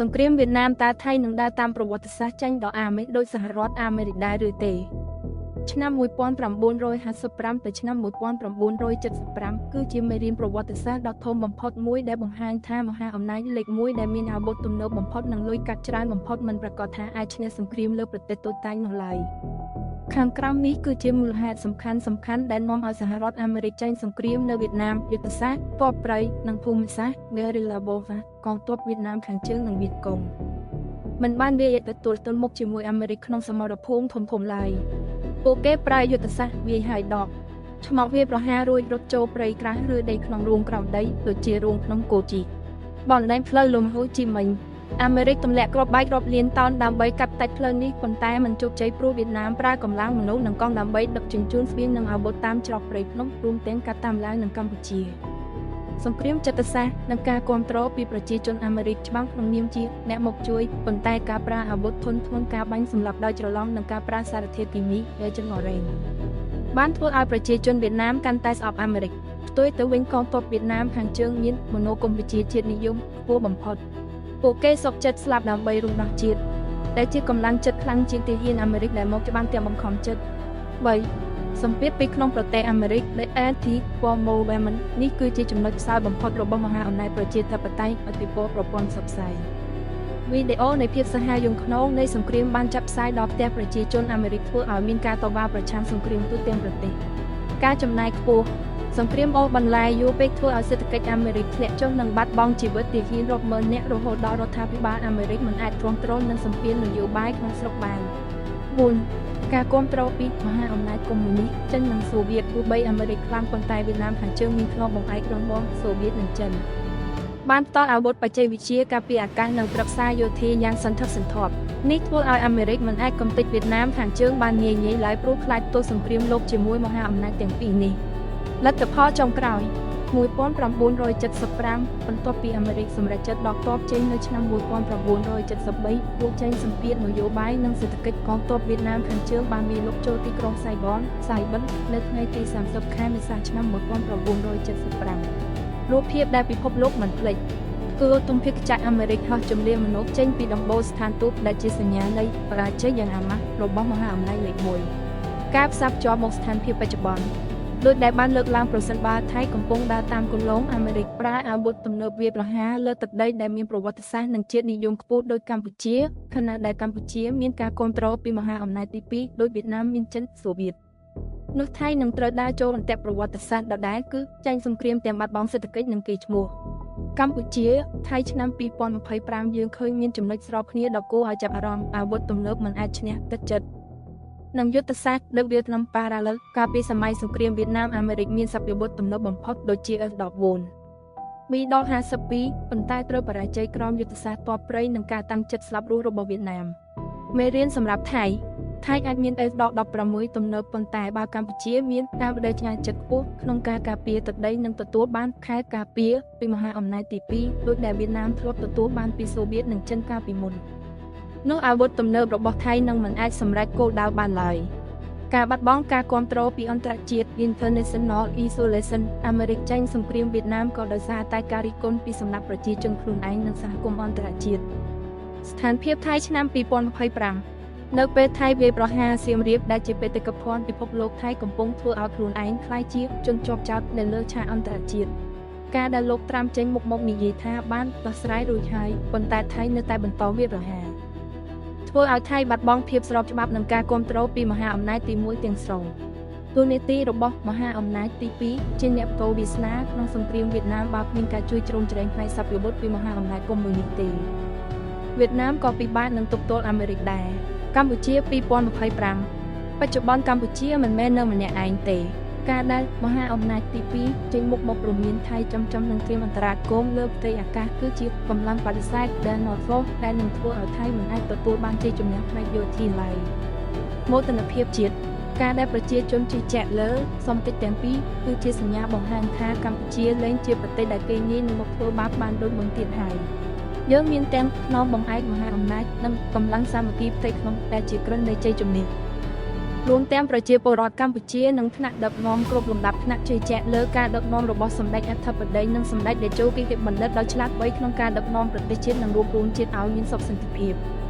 សង្គ្រាមវៀតណាមតើថៃនឹងដើរតាមប្រវត្តិសាស្ត្រចាញ់ដល់អាមេរិកដោយសហរដ្ឋអាមេរិកដែរឬទេឆ្នាំ1955ទៅឆ្នាំ1975គឺជាមេរៀនប្រវត្តិសាស្ត្រដ៏ធំបំផុតមួយដែលបង្ហាញថាមហាអំណាចលេខ1ដែលមានអាវុធទំនើបបំផុតនិងលុយកាត់ច្រើនបំផុតមិនប្រាកដថាអាចឈ្នះសង្គ្រាមលើប្រទេសតូចតាចនោះឡើយខាងក្រោមនេះគឺជាមូលហេតុសំខាន់ៗដែលនាំឲ្យសហរដ្ឋអាមេរិកចាញ់សង្គ្រាមនៅវៀតណាមយុទ្ធសាស្ត្រទ័ពព្រៃនិងភូមិសាស្ត្រ Guerrilla Warfare កងទ័ពវៀតណាមខាងជើងនិងវៀតកុងមិនបានវាយទទួលទល់មុខជាមួយអាមេរិកក្នុងសមរភូមិធំៗឡើយពួកគេប្រើយុទ្ធសាស្ត្រវាយហើយដកឆ្មក់វាប្រហាររួចរត់ចូលព្រៃក្រាស់ឬដីក្នុងរូងក្រោមដីដូចជារូងភ្នំកូជីបណ្ដាញផ្លូវលំហូជីមិញអាមេរិកទម្លាក់គ្រាប់បែករាប់លានតោនដើម្បីកាត់ផ្តាច់ផ្លូវនេះប៉ុន្តែមិនជោគជ័យព្រោះវៀតណាមប្រើកម្លាំងមនុស្សនិងកង់ដើម្បីដឹកជញ្ជូនស្បៀងនិងអាវុធតាមច្រកព្រៃភ្នំរួមទាំងកាត់តាមឡាវនិងកម្ពុជាសង្គ្រាមចិត្តសាស្ត្រនិងការគាំទ្រពីប្រជាជនអាមេរិកច្បាំងក្នុងនាមជាអ្នកមកជួយប៉ុន្តែការប្រើអាវុធធុនធ្ងន់ការបាញ់សម្លាប់ដោយច្រឡំនិងការប្រើសារធាតុគីមីដែលចង្អរេងបានធ្វើឲ្យប្រជាជនវៀតណាមកាន់តែស្អប់អាមេរិកផ្ទុយទៅវិញកងទ័ពវៀតណាមខាងជើងមានមនោគមវិជ្ជាជាតិនិយមខ្ពស់បំផុតពួកគេសុខចិត្តស្លាប់ដើម្បីរំដោះជាតិដែលជាកម្លាំងចិត្តខ្លាំងជាងទាហានអាមេរិកដែលមកច្បាំងទាំងបង្ខំចិត្ត3សម្ពាធពីក្នុងប្រទេសអាមេរិកដែល Anti-War Movement នេះគឺជាចំណុចខ្សោយបំផុតរបស់មហាអំណាចប្រជាធិបតេយ្យឥទ្ធិពលប្រព័ន្ធផ្សព្វផ្សាយវីដេអូនៃភាពសាហាវយង់ឃ្នងនៃសង្គ្រាមបានចាប់ផ្សាយដល់ផ្ទះប្រជាជនអាមេរិកធ្វើឲ្យមានការតវ៉ាប្រឆាំងសង្គ្រាមទូទាំងប្រទេសការចំណាយខ្ពស់សង្គ្រាមអូសបន្លាយយូរពេកធ្វើឲ្យសេដ្ឋកិច្ចអាមេរិកធ្លាក់ចុះនិងបាត់បង់ជីវិតទាហានរាប់ម៉ឺននាក់រហូតដល់រដ្ឋាភិបាលអាមេរិកមិនអាចទ្រាំទ្រនឹងសម្ពាធនយោបាយក្នុងស្រុកបាន4ការគាំទ្រពីមហាអំណាចកុម្មុយនីសចិននិងសូវៀតទោះបីអាមេរិកខ្លាំងប៉ុន្តែវៀតណាមខាងជើងមានខ្នងបង្អែករបងសូវៀតនិងចិនបានផ្ដល់អាវុធបច្ចេកវិទ្យាការពារអាកាសនិងប្រឹក្សាយោធាយ៉ាងសន្ធឹកសន្ធាប់នេះធ្វើឲ្យអាមេរិកមិនអាចកម្ទេចវៀតណាមខាងជើងបានងាយៗឡើយព្រោះខ្លាចទល់សង្គ្រាមលោកជាមួយមហាអំណាចទាំងពីរនេះលទ្ធផលចុងក្រោយ1975បន្ទាប់ពីអាមេរិកសម្រេចចិត្តដកទ័ពចេញនៅឆ្នាំ1973ពួកចេញសម្ពាធនយោបាយនិងសេដ្ឋកិច្ចកងទ័ពវៀតណាមខាងជើងបានវាយលុកចូលទីក្រុងសៃហ្គនសៃបិននៅថ្ងៃទី30ខែមេសាឆ្នាំ1975រូបភាពដែលពិភពលោកមិនភ្លេចគឺទុំភិក្ខចក្រអាមេរិកហោះជំរាបមនុស្សចេញពីដំបូលស្ថានទូតដែលជាសញ្ញានៃបរាជ័យយ៉ាងអាម៉ាស់របស់មហាអំណាចលេខ1ការផ្សារភ្ជាប់មកស្ថានភាពបច្ចុប្បន្នដោយដែលបានលើកឡើងប្រសិនបើថៃកំពុងដើរតាមគន្លងអាមេរិកប្រើអាវុធទំនើបវាយប្រហារលើទឹកដីដែលមានប្រវត្តិសាស្ត្រនិងជាតិនិយមខ្ពស់ដូចកម្ពុជាខណៈដែលកម្ពុជាមានការគាំទ្រពីមហាអំណាចទី2ដូចវៀតណាមមានចិនសូវៀតនោះថៃនឹងត្រូវដើរចូលអន្ទាក់ប្រវត្តិសាស្ត្រដដែលគឺចាញ់សង្គ្រាមទាំងបាត់បង់សេដ្ឋកិច្ចនិងកេរ្តិ៍ឈ្មោះកម្ពុជាថៃឆ្នាំ2025យើងឃើញមានចំណុចស្របគ្នាដ៏គួរឲ្យចាប់អារម្មណ៍អាវុធទំនើបមិនអាចឈ្នះទឹកចិត្តនិងយុទ្ធសាស្ត្រដឹកវៀតណាមប៉ារ៉ាឡិលកាលពីសម័យសង្គ្រាមវៀតណាមអាមេរិកមានសព្វាវុធទំនើបបំផុតដូចជា F-14 B-52 ប៉ុន្តែត្រូវបរាជ័យក្រោមយុទ្ធសាស្ត្រទ័ពព្រៃនិងការតាំងចិត្តស្លាប់រស់របស់វៀតណាមមេរៀនសម្រាប់ថៃថៃអាចមាន F-16 ទំនើបប៉ុន្តែបើកម្ពុជាមានការបដិញ្ញាចិត្តខ្ពស់ក្នុងការការពារទឹកដីនិងទទួលបានខែលការពារពីមហាអំណាចទី2ដូចដែលវៀតណាមធ្លាប់ទទួលបានពីសូវៀតនិងចិនកាលពីមុននោះអាវុធទំនើបរបស់ថៃនឹងមិនអាចសម្រេចគោលដៅបានឡើយការបាត់បង់ការគាំទ្រពីអន្តរជាតិ International Isolation អាមេរិកចាញ់សង្គ្រាមវៀតណាមក៏ដោយសារតែការរិះគន់ពីសំណាក់ប្រជាជនខ្លួនឯងនិងសហគមន៍អន្តរជាតិស្ថានភាពថៃឆ្នាំ2025នៅពេលថៃវាយប្រហារសៀមរាបដែលជាបេតិកភណ្ឌពិភពលោកថៃកំពុងធ្វើឲ្យខ្លួនឯងក្លាយជាជនជាប់ចោទនៅលើឆាកអន្តរជាតិការដែលលោកត្រាំចេញមុខមកនិយាយថាបានដោះស្រាយរួចហើយប៉ុន្តែថៃនៅតែបន្តវាយប្រហារធ្វើឲ្យថៃបាត់បង់ភាពស្របច្បាប់និងការគាំទ្រពីមហាអំណាចទី1ទាំងស្រុងតួនាទីរបស់មហាអំណាចទី2ជាអ្នកផ្គរវាសនាក្នុងសង្គ្រាមវៀតណាមបើគ្មានការជួយជ្រោមជ្រែងផ្នែកសព្វាវុធពីមហាអំណាចកុម្មុយនីសទេវៀតណាមក៏ពិបាកនឹងទប់ទល់អាមេរិកដែរកម្ពុជា2025បច្ចុប្បន្នកម្ពុជាមិនមែននៅម្នាក់ឯងទេការដែលមហាអំណាចទី2ចេញមុខមកព្រមានថៃចំៗនឹងត្រៀមអន្តរាគមន៍លើផ្ទៃអាកាសគឺជាកម្លាំងបដិសេធដែលណតដែលនឹងធ្វើឲ្យថៃមិនអាចទទួលបានជ័យជំនះផ្នែកយោធាឡើយមោទនភាពជាតិការដែលប្រជាជនជឿជាក់លើសម្តិចទាំងពីរគឺជាសញ្ញាបង្ហាញថាកម្ពុជាលែងជាប្រទេសដែលគេងាយនឹងមកធ្វើបាបបានដូចមុនទៀតហើយយើងមានទាំងខ្នងបង្អែកមហាអំណាចនិងកម្លាំងសាមគ្គីផ្ទៃក្នុងដែលជាគ្រឹះនៃជ័យជំនះ។ រួមទាំងប្រជាពលរដ្ឋកម្ពុជានិងថ្នាក់ដឹកនាំគ្រប់លំដាប់ថ្នាក់ជឿជាក់លើការដឹកនាំរបស់សម្ដេចអធិបតីនិងសម្ដេចតេជោគិបណ្ឌិតដ៏ឆ្លាតវៃក្នុងការដឹកនាំប្រទេសជាតិនិងរួបរួមជាតិឲ្យមានសុខសន្តិភាព។